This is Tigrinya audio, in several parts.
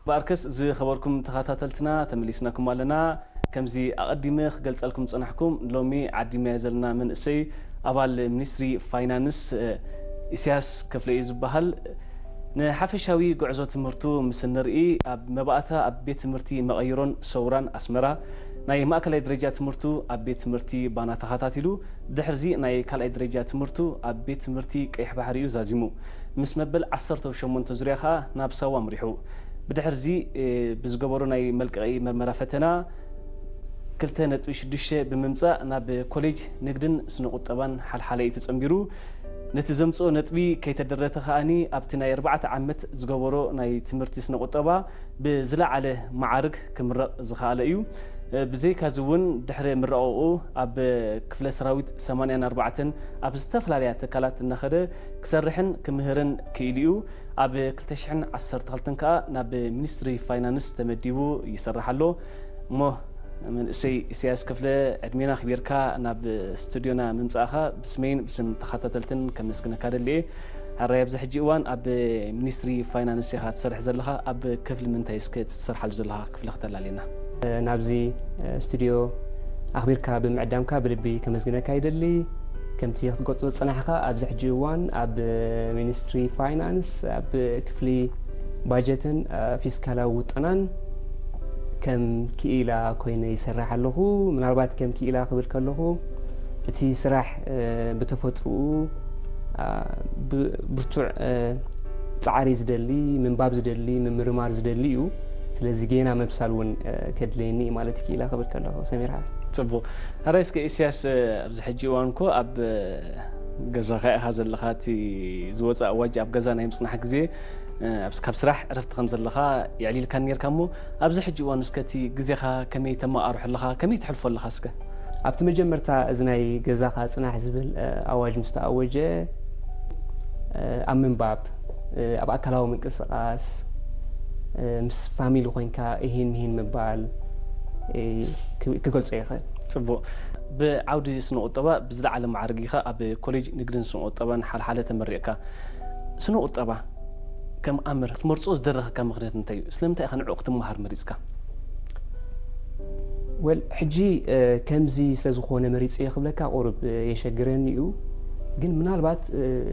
ብኣርከስ ዝኸበርኩም ተኸታተልትና ተመሊስናኩም ኣለና። ከምዚ ኣቐዲመ ክገልጸልኩም ዝጸናሕኩም ሎሚ ዓዲምናዮ ዘለና መንእሰይ ኣባል ሚኒስትሪ ፋይናንስ ኢሳያስ ክፍለ እዩ ዝበሃል። ንሓፈሻዊ ጉዕዞ ትምህርቱ ምስ እንርኢ ኣብ መባእታ ኣብ ቤት ትምህርቲ መቐይሮን ሰውራን ኣስመራ ናይ ማእከላይ ደረጃ ትምህርቱ ኣብ ቤት ትምህርቲ ባና ተኸታቲሉ ድሕርዚ ናይ ካልኣይ ደረጃ ትምህርቱ ኣብ ቤት ትምህርቲ ቀይሕ ባሕሪ እዩ ዛዚሙ። ምስ መበል ዓሰርተ ሸሞንተ ዙርያ ኸኣ ናብ ሳዋ ኣምሪሑ። ብድሕርዚ ብዝገበሮ ናይ መልቀቒ መርመራ ፈተና ክልተ ነጥቢ ሽዱሽተ ብምምጻእ ናብ ኮሌጅ ንግድን ስነ ቁጠባን ሓልሓለ እዩ ተጸንቢሩ። ነቲ ዘምጽኦ ነጥቢ ከይተደረተ ከኣኒ ኣብቲ ናይ ኣርባዕተ ዓመት ዝገበሮ ናይ ትምህርቲ ስነ ቁጠባ ብዝለዓለ መዓርግ ክምረቕ ዝኸኣለ እዩ። ብዘይካዚ እውን ድሕሪ ምረቐኡ ኣብ ክፍለ ሰራዊት ሰማንያን ኣርባዕተን ኣብ ዝተፈላለያ ትካላት እናኸደ ክሰርሕን ክምህርን ክኢሉ እዩ። ኣብ ክልተ ሽሕን ዓሰርተ ክልተን ከኣ ናብ ሚኒስትሪ ፋይናንስ ተመዲቡ ይሰርሕ ኣሎ። እሞ መንእሰይ ኢሳያስ ክፍለ ዕድሜና ኣኽቢርካ ናብ ስቱድዮና ምምጻእኻ ብስመይን ብስም ተኸታተልትን ከመስግነካ ደልየ። ሕራይ ኣብዚ ሕጂ እዋን ኣብ ሚኒስትሪ ፋይናንስ ኢኻ ትሰርሕ ዘለኻ። ኣብ ክፍሊ ምንታይ እስከ እቲ ትሰርሓሉ ዘለኻ ክፍሊ ክተላልየና? ናብዚ ስቱድዮ ኣኽቢርካ ብምዕዳምካ ብልቢ ከመስግነካ ይደሊ። ከምቲ ክትገልጾ ዝጸናሕካ ኣብዚ ሕጂ እዋን ኣብ ሚኒስትሪ ፋይናንስ ኣብ ክፍሊ ባጀትን ፊስካላዊ ውጠናን ከም ክኢላ ኮይነ ይሰርሕ ኣለኹ። ምናልባት ከም ክኢላ ክብል ከለኹ እቲ ስራሕ ብተፈጥሮኡ ብርቱዕ ጻዕሪ ዝደሊ፣ ምንባብ ዝደሊ፣ ምምርማር ዝደሊ እዩ። ስለዚ ጌና ምብሳል እውን ከድለየኒ እዩ ማለት ክኢላ ክብል ከለኹ ሰሚርካ። ጽቡቕ። ሕራይ እስከ ኢሳያስ ኣብዚ ሕጂ እዋን እኮ ኣብ ገዛኻ ኢኻ ዘለኻ። እቲ ዝወጽእ ኣዋጅ ኣብ ገዛ ናይ ምጽናሕ ግዜ ካብ ስራሕ ዕረፍቲ ከም ዘለኻ የዕሊልካኒ ኔርካ እሞ ኣብዚ ሕጂ እዋን እስከ እቲ ግዜኻ ከመይ ተመቓርሖ ኣለኻ? ከመይ ትሕልፎ ኣለኻ እስከ? ኣብቲ መጀመርታ እዚ ናይ ገዛኻ ጽናሕ ዝብል ኣዋጅ ምስ ተኣወጀ ኣብ ምንባብ፣ ኣብ ኣካላዊ ምንቅስቓስ፣ ምስ ፋሚሊ ኮይንካ እሂን ምሂን ምባል ክገልጾ ይኽእል። ጽቡቕ። ብዓውዲ ስነ ቁጠባ ብዝለዓለ መዓርግ ኢኻ ኣብ ኮሌጅ ንግድን ስነ ቁጠባን ሓልሓለ ተመሪቕካ። ስነ ቁጠባ ከም ኣምር ክትመርጾ ዝደረኸካ ምኽንያት እንታይ እዩ? ስለምንታይ ኢኻ ንዕኡ ክትመሃር መሪጽካ? ወል ሕጂ ከምዚ ስለ ዝኾነ መሪጸዮ ክብለካ ቁሩብ የሸግረኒ እዩ። ግን ምናልባት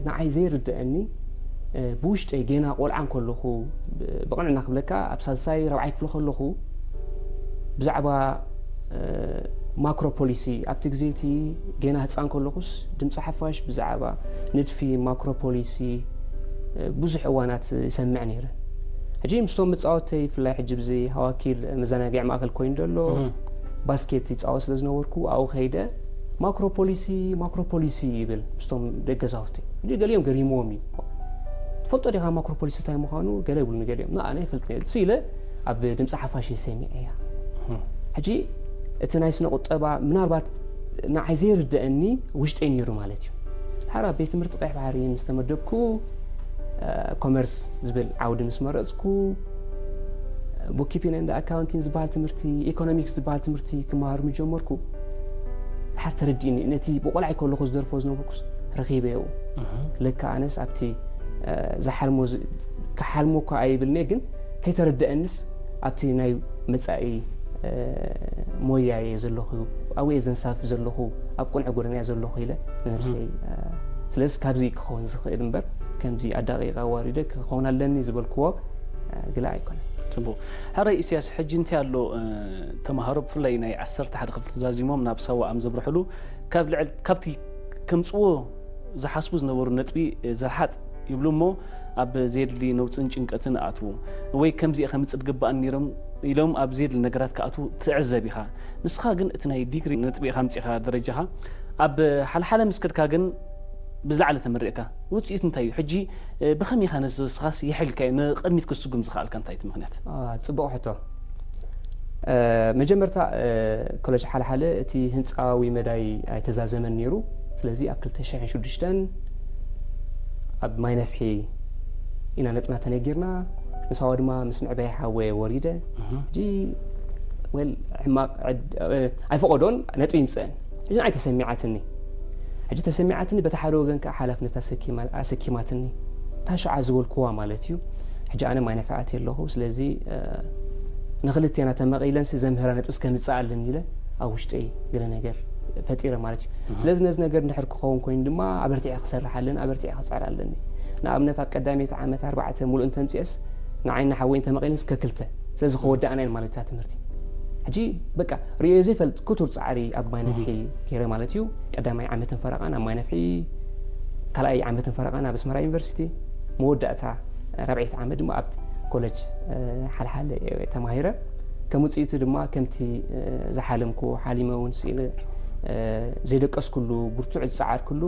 ንዓይ ዘይርድኣኒ ብውሽጠይ ጌና ቆልዓ እንከለኹ ብቕንዕና ክብለካ ኣብ ሳልሳይ ራብዓይ ክፍሊ ከለኹ ብዛዕባ ማክሮ ፖሊሲ ኣብቲ ግዜ እቲ ጌና ህፃን ከለኹስ ድምፂ ሓፋሽ ብዛዕባ ንድፊ ማክሮ ፖሊሲ ብዙሕ እዋናት ይሰምዕ ነይረ። ሕጂ ምስቶም መፃወተይ ብፍላይ ሕጂ ብዚ ሃዋኪል መዘናግዒ ማእከል ኮይኑ ዘሎ ባስኬት ይፃወት ስለ ዝነበርኩ ኣብኡ ከይደ ማክሮ ፖሊሲ ማክሮ ፖሊሲ ይብል ምስቶም ደገዛውቲ። ሕጂ ገሊኦም ገሪምዎም እዩ። ትፈልጦ ዲኻ ማክሮ ፖሊሲ እንታይ ምዃኑ? ገለ ይብሉኒ ገሊኦም። ንኣነ ይፈልጥ ነይሩ። እሱ ኢለ ኣብ ድምፂ ሓፋሽ እየ ሰሚዐያ። ሕጂ እቲ ናይ ስነ ቁጠባ ምናልባት ንዓይ ዘይርድኣኒ ውሽጠይ ነይሩ ማለት እዩ። ድሓር ኣብ ቤት ትምህርቲ ቀይሕ ባሕሪ ምስ ተመደብኩ ኮመርስ ዝብል ዓውዲ ምስ መረፅኩ ቡክኪፒንግ ኤንድ ኣካውንቲንግ ዝበሃል ትምህርቲ፣ ኢኮኖሚክስ ዝበሃል ትምህርቲ ክመሃር ምስ ጀመርኩ ድሓር ተረዲእኒ። ነቲ ብቆልዓይ ከለኹ ዝደርፎ ዝነበርኩስ ረኺበዮ። ለካ ኣነስ ኣብቲ ዝሓልሞ ክሓልሞ እኳ ኣይብልኒ ግን ከይተረድኣንስ ኣብቲ ናይ መጻኢ ሞያ እየ ዘለኹ፣ ኣብኡ እየ ዘንሳፍፍ ዘለኹ፣ ኣብ ቅኑዕ ጎደና እየ ዘለኹ ኢለ ንነብሰይ። ስለዚ ካብዚ ክኸውን ዝኽእል እምበር ከምዚ ኣዳቒቐ ኣዋሪደ ክኸውን ኣለኒ ዝበልክዎ ግላ ኣይኮነን። ጽቡቕ። ሕራይ ኢሳያስ፣ ሕጂ እንታይ ኣሎ ተምሃሮ ብፍላይ ናይ ዓሰርተ ሓደ ክፍሊ ተዛዚሞም ናብ ሳዋ ኣብ ዘምርሕሉ ካብ ልዕል ካብቲ ከምጽዎ ዝሓስቡ ዝነበሩ ነጥቢ ዝረሓጥ ይብሉ እሞ ኣብ ዘየድሊ ነውጽን ጭንቀትን ኣትዉ ወይ ከምዚ ከምጽእ ዝግባእኒ ነይሮም ኢሎም ኣብ ዘየድሊ ነገራት ክኣትዉ ትዕዘብ ኢኻ። ንስኻ ግን እቲ ናይ ዲግሪ ነጥቢ ኢኻ ኣምጺእካ ደረጃኻ ኣብ ሓልሓለ ምስ ከድካ ግን ብዝለዓለ ተመሪቕካ። ውጽኢቱ እንታይ እዩ? ሕጂ ብኸመይ ኢኻ ንስኻስ የሕሊልካዮ ንቕድሚት ክትስጉም ዝኸኣልካ እንታይ እቲ ምኽንያት? ጽቡቕ ሕቶ። መጀመርታ ኮለጅ ሓልሓለ እቲ ህንፃዊ መዳይ ኣይተዛዘመን ነይሩ። ስለዚ ኣብ ክልተ ሽሕን ሽዱሽተን ኣብ ማይ ነፍሒ ኢና ነጥብና ተነጊርና። ንሳዋ ድማ ምስ ምዕባይ ሓወ ወሪደ። ሕጂ ወል ሕማቕ ኣይፈቐዶን ነጥቢ ይምፅአን። ሕጂ ንዓይ ተሰሚዓትኒ። ሕጂ ተሰሚዓትኒ በቲ ሓደ ወገን ከዓ ሓላፍነት ኣሰኪማትኒ። ታሽዓ ዝበልክዋ ማለት እዩ። ሕጂ ኣነ ማይ ነፍሒ ኣትየ ኣለኹ። ስለዚ ንክልቴና ተመቒለንሲ ዘምህራ ነጥብስ ከምፅእ ኣለኒ ኢለ ኣብ ውሽጠይ ገለ ነገር ፈጢረ ማለት እዩ። ስለዚ ነዚ ነገር እንድሕር ክኸውን ኮይኑ ድማ ኣበርቲዐ ክሰርሕ ኣለኒ፣ ኣበርቲዐ ክፅዕር ኣለኒ። ንኣብነት ኣብ ቀዳመይቲ ዓመት ኣርባዕተ ሙሉእ እንተምፅኤስ ንዓይና ሓወይን ተመቒለንስ ከክልተ። ስለዚ ከወዳእና እየን ማለት እታ ትምህርቲ። ሕጂ በቃ ርእዮ ዘይፈልጥ ክቱር ፃዕሪ ኣብ ማይ ነፍሒ ገይረ ማለት እዩ። ቀዳማይ ዓመትን ፈረቓን ኣብ ማይ ነፍሒ፣ ካልኣይ ዓመትን ፈረቓን ኣብ ኣስመራ ዩኒቨርሲቲ፣ መወዳእታ ራብዐይቲ ዓመት ድማ ኣብ ኮለጅ ሓልሓለ ተማሂረ። ከም ውፅኢቱ ድማ ከምቲ ዝሓለምኩ ሓሊመ እውን ስኢነ ዘይደቀስኩሉ ብርቱዕ ዝፀዓርኩሉ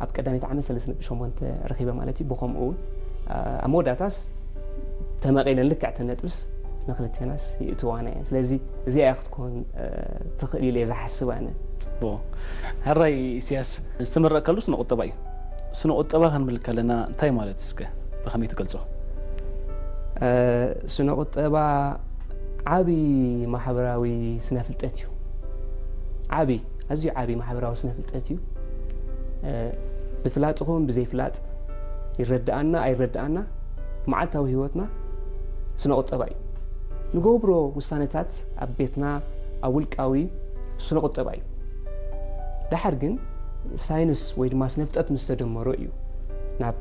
ኣብ ቀዳመይቲ ዓመት ሰለስተ ነጥቢ ሸሞንተ ረኺበ ማለት እዩ። ብኸምኡ እውን ኣብ መወዳእታስ ተመቒለን ልክዕ እተን ነጥብስ ንክልቴናስ ይእትዋና እየን። ስለዚ እዚኣ እያ ክትኮን ትኽእል ኢለ እየ ዝሓስብ ኣነ። ሕራይ ኢሳያስ ዝተመረቕካሉ ስነ ቁጠባ እዩ። ስነ ቁጠባ ክንብል ከለና እንታይ ማለት እስከ ብኸመይ ትገልጾ? ስነ ቁጠባ ዓቢ ማሕበራዊ ስነ ፍልጠት እዩ። ዓቢ ኣዝዩ ዓቢ ማሕበራዊ ስነ ፍልጠት እዩ። ብፍላጥ ይኹን ብዘይፍላጥ ይረድኣና ኣይረድኣና መዓልታዊ ህይወትና ስነ ቁጠባ እዩ። ንገብሮ ውሳነታት ኣብ ቤትና ኣብ ውልቃዊ ስነ ቁጠባ እዩ። ደሓር ግን ሳይንስ ወይ ድማ ስነ ፍልጠት ምስ ተደመሮ እዩ ናብ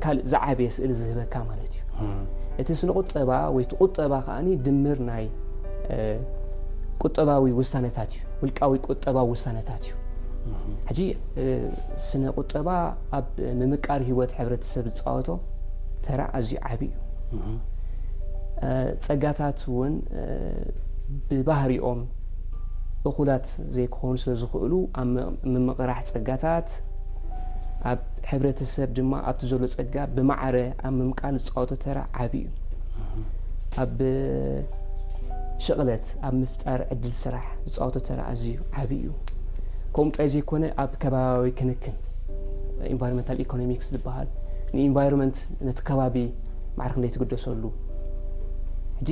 ካልእ ዝዓበየ ስእሊ ዝህበካ ማለት እዩ። እቲ ስነ ቁጠባ ወይ እቲ ቁጠባ ከኣ ድምር ናይ ቁጠባዊ ውሳነታት እዩ፣ ውልቃዊ ቁጠባዊ ውሳነታት እዩ። ሕጂ ስነ ቁጠባ ኣብ ምምቃር ህይወት ሕብረተሰብ ዝፃወቶ ተራ ኣዝዩ ዓቢ እዩ። ጸጋታት እውን ብባህሪኦም እኹላት ዘይክኾኑ ስለ ዝኽእሉ ኣብ ምምቕራሕ ጸጋታት ኣብ ሕብረተሰብ ድማ ኣብቲ ዘሎ ጸጋ ብማዕረ ኣብ ምምቃል ዝፃወቶ ተራ ዓቢ እዩ። ኣብ ሽቕለት ኣብ ምፍጣር ዕድል ስራሕ ዝፃወቶ ተራ ኣዝዩ ዓቢ እዩ። ከምኡ ጥራይ ዘይኮነ ኣብ ከባቢያዊ ክንክን ኢንቫይሮንመንታል ኢኮኖሚክስ ዝበሃል ንኢንቫይሮንመንት ነቲ ከባቢ ማዕረ ክንደይ ትግደሰሉ ሕጂ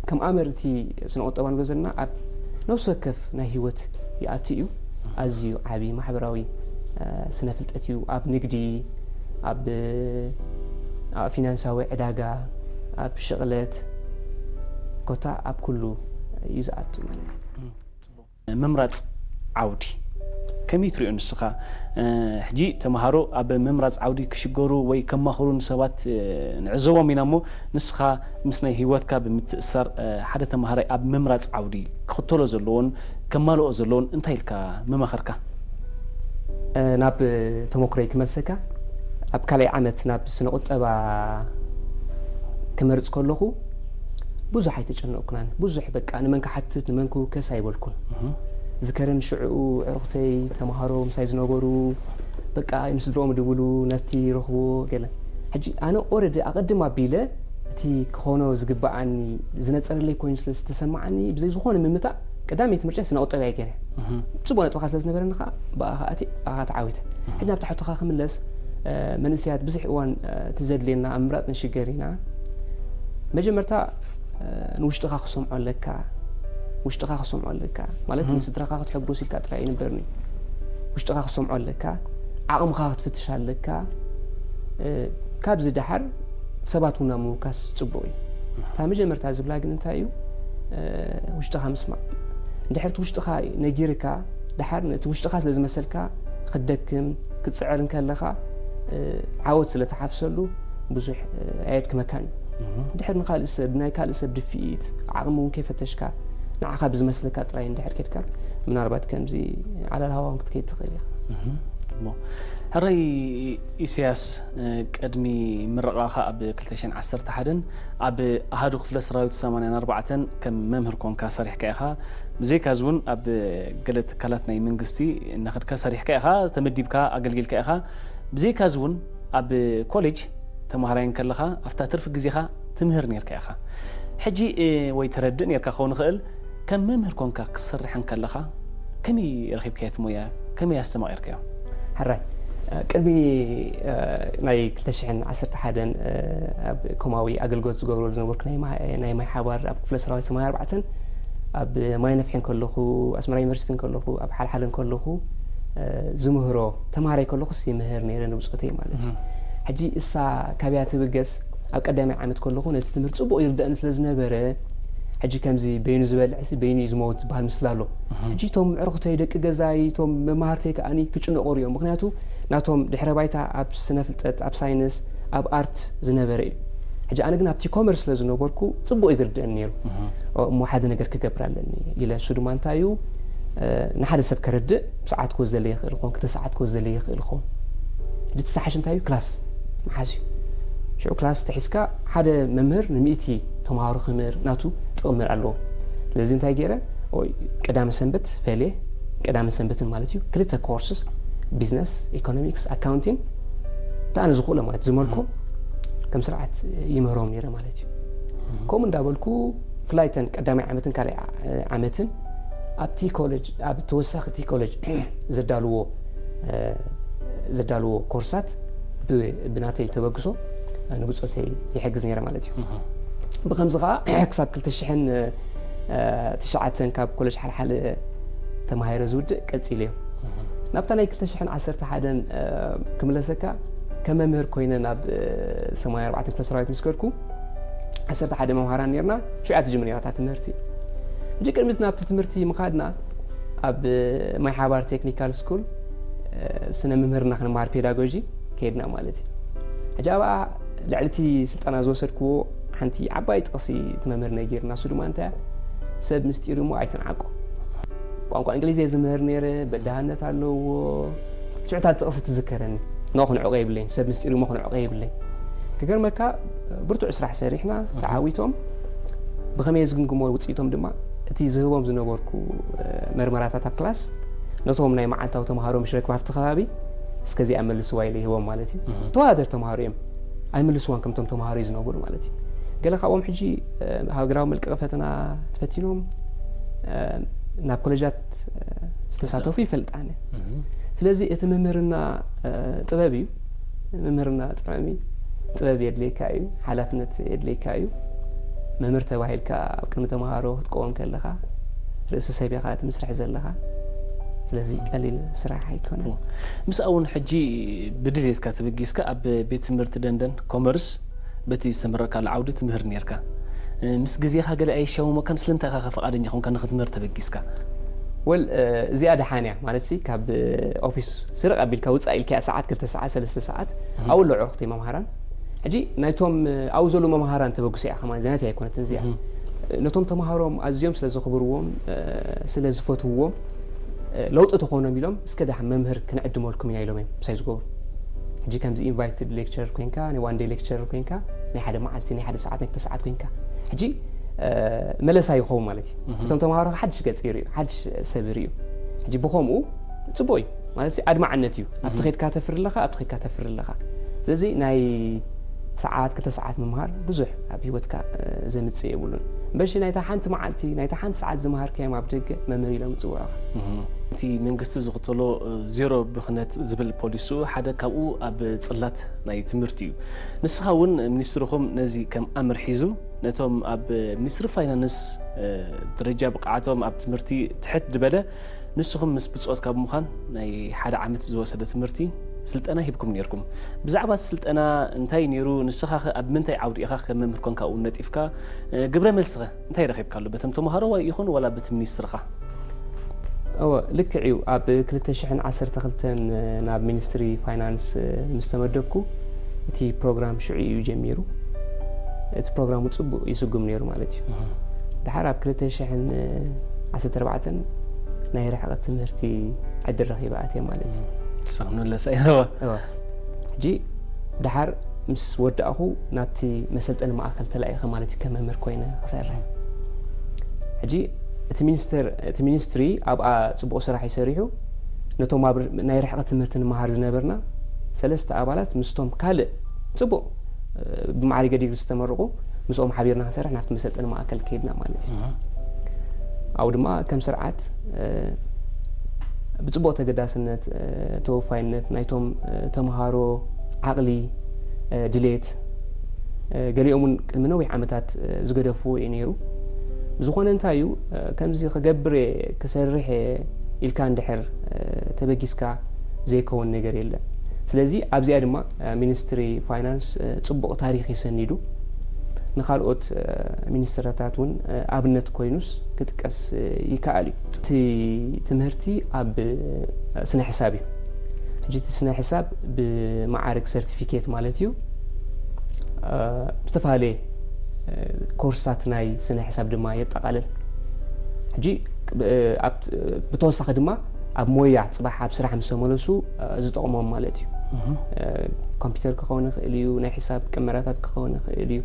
ከም ኣመር እቲ ስነ ቁጠባ ንብሎ ዘለና ኣብ ነፍሲ ወከፍ ናይ ህይወት ይኣቲ እዩ። ኣዝዩ ዓቢ ማሕበራዊ ስነ ፍልጠት እዩ። ኣብ ንግዲ፣ ኣብ ፊናንሳዊ ዕዳጋ፣ ኣብ ሽቕለት ኮታ ኣብ ኩሉ እዩ ዝኣቱ ማለት እዩ። ምምራፅ ዓውዲ ከመይ ትሪኦ ንስኻ? ሕጂ ተምሃሮ ኣብ ምምራፅ ዓውዲ ክሽገሩ ወይ ከማኽሩ ንሰባት ንዕዘቦም ኢና እሞ ንስኻ ምስ ናይ ህይወትካ ብምትእሳር ሓደ ተምሃራይ ኣብ ምምራፅ ዓውዲ ክኽተሎ ዘለዎን ከማልኦ ዘለዎን እንታይ ኢልካ ምመኸርካ? ናብ ተመክሮይ ክመልሰካ ኣብ ካልኣይ ዓመት ናብ ስነ ቁጠባ ክመርፅ ከለኹ ብዙሕ ኣይተጨነቕኩናን። ብዙሕ በቃ ንመን ክሓትት ንመን ክውከስ ኣይበልኩን። ዝከረን ሽዕኡ ዕሩኽተይ ተምሃሮ ምሳይ ዝነበሩ በቃ ምስ ስድርኦም ይድውሉ ነቲ ይረኽብዎ ገለ። ሕጂ ኣነ ኦረዲ ኣቐድም ኣቢለ እቲ ክኾኖ ዝግበኣኒ ዝነፀረለይ ኮይኑ ስለ ዝተሰማዓኒ ብዘይ ዝኾነ ምምታእ ቀዳመይቲ ምርጫ ስነ ቁጠባ እየ ገይረ። ፅቡቕ ነጥብኻ ስለ ዝነበረኒ ከዓ ብኣኻ ኣትየ ብኣኻ ተዓዊተ። ሕጂ ናብ ትሕቶኻ ክምለስ መንእሰያት ብዙሕ እዋን እቲ ዘድልየና ኣብ ምምራፅ ንሽገር ኢና። መጀመርታ ንውሽጥኻ ክሰምዖ ኣለካ። ውሽጥኻ ክሰምዖ ኣለካ ማለት ንስድራኻ ክትሕጉስ ኢልካ ጥራይ ኣይንበርኒ። ውሽጥኻ ክሰምዖ ኣለካ። ዓቕምኻ ክትፍትሽ ኣለካ። ካብዚ ደሓር ሰባት እውን ናብ ምውካስ ፅቡቕ እዩ። እታ መጀመርታ ዝብላ ግን እንታይ እዩ? ውሽጥኻ ምስማዕ። እንድሕር እቲ ውሽጥኻ ነጊርካ ደሓር ነቲ ውሽጥኻ ስለ ዝመሰልካ ክትደክም ክትፅዕር እንከለኻ ዓወት ስለ ትሓፍሰሉ ብዙሕ ኣየድክመካን እዩ። እንድሕር ንካልእ ሰብ ናይ ካልእ ሰብ ድፍኢት ዓቕሚ እውን ከይፈተሽካ ንዓኻ ብዝመስለካ ጥራይ እንድሕር ከድካ ምናልባት ከምዚ ዓላል ሃዋውን ክትከይድ ትኽእል ኢኻ። ሕራይ ኢሳያስ ቅድሚ ምርቓኻ ኣብ ክልተ ሽሕን ዓሰርተ ሓደን ኣብ ኣሃዱ ክፍለ ሰራዊት ሰማንያን ኣርባዕተን ከም መምህር ኮንካ ሰሪሕካ ኢኻ። ብዘይካዚ እውን ኣብ ገለ ትካላት ናይ መንግስቲ እናኸድካ ሰሪሕካ ኢኻ፣ ተመዲብካ ኣገልጊልካ ኢኻ። ብዘይካዚ እውን ኣብ ኮሌጅ ተምሃራይ እንከለኻ ኣብታ ትርፊ ግዜኻ ትምህር ነርካ ኢኻ። ሕጂ ወይ ተረድእ ነርካ ክኸውን ይኽእል፣ ከም መምህር ኮንካ ክትሰርሕ እንከለኻ ከመይ ረኺብካዮ እቲ ሞያ? ከመይ ኣስተማቒርካዮ? ሕራይ ቅድሚ ናይ ክልተ ሽሕን ዓሰርተ ሓደን ኣብ ኮማዊ ኣገልግሎት ዝገብረሉ ዝነበርኩ ናይ ማይ ሓባር ኣብ ክፍለ ሰራዊት ሰማንያ ኣርባዕተን ኣብ ማይ ነፍሒ እንከለኹ ኣስመራ ዩኒቨርሲቲ እንከለኹ ኣብ ሓልሓለ እንከለኹ ዝምህሮ ተምሃራይ ከለኹስ ይምህር ነይረ ንብፆተይ ማለት እዩ። ሕጂ እሳ ካበያ ትብገስ ኣብ ቀዳማይ ዓመት ከለኹ ነቲ ትምህርቲ ጽቡቕ ይርዳእኒ ስለ ዝነበረ፣ ሕጂ ከምዚ በይኑ ዝበልዕሲ በይኑ እዩ ዝመውት ዝበሃል ምስላ ኣሎ። ሕጂ እቶም ኣዕሩኽተይ፣ ደቂ ገዛይ፣ እቶም መማህርተይ ከኣኒ ክጭነቑ ርዮም። ምኽንያቱ ናቶም ድሕረ ባይታ ኣብ ስነ ፍልጠት፣ ኣብ ሳይንስ፣ ኣብ ኣርት ዝነበረ እዩ። ሕጂ ኣነ ግን ኣብቲ ኮመርስ ስለ ዝነበርኩ ጽቡቕ እዩ ዝርድአኒ ነይሩ። እሞ ሓደ ነገር ክገብር ኣለኒ ኢለ። እሱ ድማ እንታይ እዩ፣ ንሓደ ሰብ ከረድእ ሰዓት ክወስደለይ ይኽእል ይኸውን፣ ክልተ ሰዓት ክወስደለይ ይኽእል ይኸውን። እቲ ዝሓሽ እንታይ እዩ? ክላስ ምሓዝ እዩ። ሽዑ ክላስ ተሒዝካ ሓደ መምህር ንሚእቲ ተምሃሮ ክምህር ናቱ ጥቕሚ ኣለዎ። ስለዚ እንታይ ገይረ? ኦይ፣ ቀዳመ ሰንበት ፈልየ፣ ቀዳመ ሰንበትን ማለት እዩ፣ ክልተ ኮርስስ፣ ቢዝነስ፣ ኢኮኖሚክስ፣ ኣካውንቲን፣ እታ ኣነ ዝኽእሎ ማለት ዝመልኮ ከም ስርዓት ይምህሮም ነይረ ማለት እዩ። ከምኡ እንዳበልኩ ብፍላይ እተን ቀዳማይ ዓመትን ካልኣይ ዓ-፣ ዓመትን ኣብቲ ኮሌጅ፣ ኣብ ተወሳኺ እቲ ኮሌጅ ዘዳልዎ፣ ዘዳልዎ ኮርሳት ብ-፣ ብናተይ ተበግሶ ንብጾተይ ይሕግዝ ነይረ ማለት እዩ። ብኸምዚ ኸዓ ክሳብ ክልተ ሽሕን ትሽዓተን ካብ ኮሌጅ ሓልሓለ ተማሂረ ዝውድእ ቀጺለ እዮ። ናብታ ናይ ክልተ ሽሕን ዓሰርተ ሓደን ክምለሰካ፣ ከም መምህር ኮይነ ናብ ሰማንያ ኣርባዕተ ክፍለ ሰራዊት ምስ ከድኩ፣ ዓሰርተ ሓደ መምሃራን ነርና። ሽዑ እያ ትጅምር ነራ እታ ትምህርቲ። ሕጂ ቅድሚት ናብቲ ትምህርቲ ምኻድና፣ ኣብ ማይ ሓባር ቴክኒካል ስኩል ስነ ምምህርና ክንመሃር፣ ፔዳጎጂ ከይድና ማለት እዩ። ሕጂ ኣብኣ ልዕሊ እቲ ስልጠና ዝወሰድክዎ ሓንቲ ዓባይ ጥቕሲ እቲ መምህር ነጊርና። እሱ ድማ እንታይ እያ? "ሰብ ምስጢር እሞ ኣይትንዓቆ።" ቋንቋ እንግሊዝ እየ ዝምህር ነይረ፣ በዳህነት ኣለዎ። ሽዑ እታ ጥቕሲ ትዝከረኒ። ኖ፣ ክንዕቆ የብለይን፣ ሰብ ምስጢር እሞ ክንዕቆ የብለይን። ክገርመካ፣ ብርቱዕ ስራሕ ሰሪሕና፣ ተዓዊቶም። ብኸመይ ዝግምግሞ ውፅኢቶም ድማ፣ እቲ ዝህቦም ዝነበርኩ፣ እ፣ መርመራታት ኣብ ክላስ፣ ነቶም ናይ መዓልታዊ ተምሃሮ ምሽ ረክብ ኣብቲ ከባቢ፣ "እስከ እዚኣ መልስዋ" ኢለ ይህቦም ማለት እዩ። ተወዳደር ተምሃሮ እዮም። ኣይምልስዋን ከምቶም ተምሃሮ እዩ ዝነብሩ ማለት እዩ። ገለ ካብኦም ሕጂ፣ እ፣ ሃገራዊ መልቀቂ ፈተና ተፈቲኖም፣ እ፣ ናብ ኮሌጃት፣ እ፣ ዝተሳተፉ ይፈልጥ ኣነ። ስለዚ እቲ መምህርና፣ እ፣ ጥበብ እዩ። መምህርና ጥዑም እዩ። ጥበብ የድልየካ እዩ፣ ሓላፍነት የድልየካ እዩ። መምህር ተባሂልካ ኣብ ቅድሚ ተምሃሮ ክትቀውም ከለኻ፣ ርእሲ ሰብ ኢኻ እቲ ምስራሕ ዘለኻ። ስለዚ ቀሊል ስራሕ ኣይኮነን። ምስኣ እውን ሕጂ ብድሌትካ ተበጊስካ ኣብ ቤት ትምህርቲ ደንደን ኮመርስ በቲ ዝተመረቕካሉ ዓውዲ ትምህር ነርካ። እ፣ ምስ ግዜኻ ገለ ኣየሻሙመካን? ስለምንታይ ኢኻ ከ ፍቓደኛ ኮንካ ንኽትምህር ተበጊስካ? ወል፣ እ፣ እዚኣ ደሓን እያ። ማለት ሲ፣ ካብ፣ እ፣ ኦፊስ ስርቕ ኣቢልካ ውጻእ ኢልካ ሰዓት ክልተ ሰዓት፣ ሰለስተ ሰዓት፣ ኣብኡ ኣለዉ ኣዕሩኽተይ መምሃራን። ሕጂ ናይቶም፣ እ፣ ኣብኡ ዘለዉ መምሃራን ተበግሶ እያ ከማን፣ እዚኣ ናተይ ኣይኮነትን እዚኣ። ነቶም ተምሃሮም ኣዝዮም ስለ ዘኽብርዎም፣ እ፣ ስለ ዝፈትውዎም፣ እ፣ ለውጢ ተኾኖም ኢሎም፣ "እስከ ደሓን መምህር ክንዕድመልኩም ኢና" ኢሎም እዮም ምሳይ ዝገብሩ። ሕጂ ከምዚ ኢንቫይትድ ሌክቸረር ኮይንካ፣ ናይ ዋን ዴይ ሌክቸረር ኮይንካ፣ ናይ ሓደ መዓልቲ፣ ናይ ሓደ ሰዓት፣ ናይ ክልተ ሰዓት ኮይንካ፣ ሕጂ፣ እ፣ መለሳ ይኸውን ማለት እዩ። እቶም ተምሃሮ ሓድሽ ገጽ ይርእዩ፣ ሓድሽ ሰብ ይርእዩ። ሕጂ ብኸምኡ ጽቡቕ እዩ ማለት፣ ኣድማዕነት እዩ። ኣብቲ ኸድካ ተፍሪ ኣለኻ፣ ኣብቲ ኸድካ ተፍሪ ኣለኻ። ስለዚ ናይ ሰዓት፣ ክልተ ሰዓት ምምሃር ብዙሕ ኣብ ህይወትካ፣ እ፣ ዘምጽእ የብሉን። እምበሺ ናይታ ሓንቲ መዓልቲ፣ ናይታ ሓንቲ ሰዓት ዝመሃርካዮም ኣብ ደገ መምህር ኢሎም ይጽውዑኻ። እቲ መንግስቲ ዝኽተሎ፣ እ፣ ዜሮ ብኽነት ዝብል ፖሊሱ ሓደ ካብኡ ኣብ ጽላት ናይ ትምህርቲ እዩ። ንስኻ እውን ሚኒስትርኹም ነዚ ከም ኣምር ሒዙ ነቶም ኣብ ሚኒስትሪ ፋይናንስ፣ እ፣ ደረጃ ብቕዓቶም ኣብ ትምህርቲ ትሕት ዝበለ ንስኹም ምስ ብጾት ካብ ምዃን ናይ ሓደ ዓመት ዝወሰደ ትምህርቲ ስልጠና ሂብኩም ነርኩም። ብዛዕባ እቲ ስልጠና እንታይ ነይሩ? ንስኻ ኸ ኣብ ምንታይ ዓውዲ ኢኻ ከም መምህር ኮንካ እውን ነጢፍካ? እ፣ ግብረ መልስኸ እንታይ ረኺብካሉ? በቶም ተምሃሮ ወይ ይኹን ዋላ በቲ ሚኒስትርኻ? እወ፣ ልክዕ እዩ። ኣብ ክልተ ሽሕን ዓሰርተ ክልተን ናብ ሚኒስትሪ ፋይናንስ ምስ ተመደብኩ፣ እቲ ፕሮግራም ሽዑ እዩ ጀሚሩ። እቲ ፕሮግራም እውን ጽቡቕ ይስጉም ነይሩ ማለት እዩ። ኣሃ። ድሓር ኣብ ክልተ ሽሕን ዓሰርተ ኣርባዕተን ናይ ርሕቐት ትምህርቲ ዕድል ረኺበ ኣትየ ማለት እዩ። ክሳብ ንመለሳ ይረባ። እወ። ሕጂ ድሓር ምስ ወዳእኹ ናብቲ መሰልጠኒ ማእከል ተላኢኸ ማለት እዩ፣ ከም መምህር ኮይነ ክሰርሕ። ሕጂ እቲ ሚኒስተር፣ እቲ ሚኒስትሪ ኣብኣ ጽቡቕ ስራሕ እዩ ሰሪሑ። ነቶም ኣብ ናይ ርሕቐት ትምህርቲ ንመሃር ዝነበርና ሰለስተ ኣባላት ምስቶም ካልእ ጽቡቕ፣ እ፣ ብማዕሪገ ዲግሪ ዝተመረቑ ምስኦም ሓቢርና ክንሰርሕ ናብቲ መሰልጠኒ ማእከል ከይድና ማለት እዩ። ኣሃ። ኣብኡ ድማ ከም ስርዓት፣ እ፣ ብጽቡቕ ተገዳስነት፣ እ፣ ተወፋይነት ናይቶም፣ እ፣ ተምሃሮ ዓቕሊ፣ እ፣ ድሌት፣ እ፣ ገሊኦም እውን ቅድሚ ነዊሕ ዓመታት፣ እ፣ ዝገደፍዎ እዩ ነይሩ። ብዝኾነ እንታይ እዩ፣ እ፣ ከምዚ ክገብር እየ፣ ክሰርሕ እየ ኢልካ እንድሕር፣ እ፣ ተበጊስካ ዘይከውን ነገር የለን። ስለዚ ኣብዚኣ ድማ ሚኒስትሪ ፋይናንስ ጽቡቕ ታሪኽ ይሰኒዱ። ንካልኦት ሚኒስትርታት እውን ኣብነት ኮይኑስ ክጥቀስ ይከኣል እዩ። እቲ ትምህርቲ ኣብ ስነ ሕሳብ እዩ። ሕጂ እቲ ስነ ሕሳብ ብመዓርግ ሰርቲፊኬት ማለት እዩ። ዝተፈላለየ ኮርስታት ናይ ስነ ሕሳብ ድማ የጠቓልል። ሕጂ ብተወሳኺ ድማ ኣብ ሞያ ጽባሕ ኣብ ስራሕ ምስ ተመለሱ ዝጠቕሞም ማለት እዩ። ኮምፒውተር ክኸውን ይኽእል እዩ፣ ናይ ሕሳብ ቅመራታት ክኸውን ይኽእል እዩ።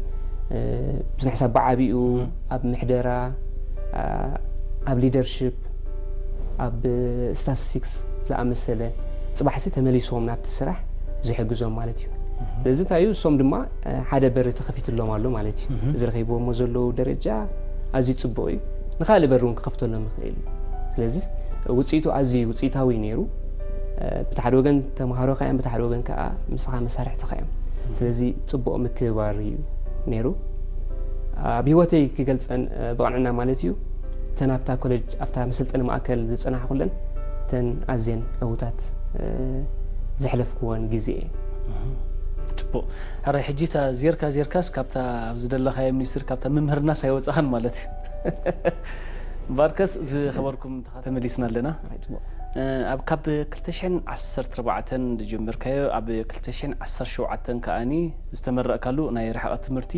ናይ ሕሳብ ብዓቢኡ ኣብ ምሕደራ፣ ኣብ ሊደርሽፕ፣ ኣብ ስታቲስቲክስ ዝኣመሰለ ጽባሕሲ ተመሊሶም ናብቲ ስራሕ ዝሕግዞም ማለት እዩ። ስለዚ እንታይ እዩ፣ እሶም ድማ ሓደ በሪ ተኸፊትሎም ኣሎ ማለት እዩ። እዚ ረኺብዎሞ ዘለዉ ደረጃ ኣዝዩ ጽቡቕ እዩ። ንኻልእ በሪ እውን ክኸፍተሎም ይኽእል እዩ። ስለዚ ውጽኢቱ ኣዝዩ ውጽኢታዊ እዩ ነይሩ። ብቲ ሓደ ወገን ተምሃሮኻ እዮም፣ ብቲ ሓደ ወገን ከዓ ምሳኻ መሳርሕትኻ እዮም። ስለዚ ጽቡቕ ምክብባር እዩ ነይሩ። ኣብ ህይወተይ ክገልጸን ብቕንዕና ማለት እዩ፣ እተን ኣብታ ኮሌጅ ኣብታ መሰልጠኒ ማእከል ዝጸናሕኩለን እተን ኣዝየን ዕዉታት ዘሕለፍኩወን ግዜ እየን። ጽቡቕ። ሕራይ ሕጂ እታ ዜርካ ዜርካስ ካብታ ኣብ ዝደለኻዮ ሚኒስትሪ ካብታ ምምህርናስ ኣይወጻኻን ማለት እዩ። እምበኣርከስ ዝኸበርኩም ተመሊስና ኣለና። ኣብ ካብ ክልተ ሽሕን ዓሰርተ ኣርባዕተን ዝጀመርካዮ ኣብ ክልተ ሽሕን ዓሰርተ ሸውዓተን ከኣኒ ዝተመረቕካሉ ናይ ርሕቐት ትምህርቲ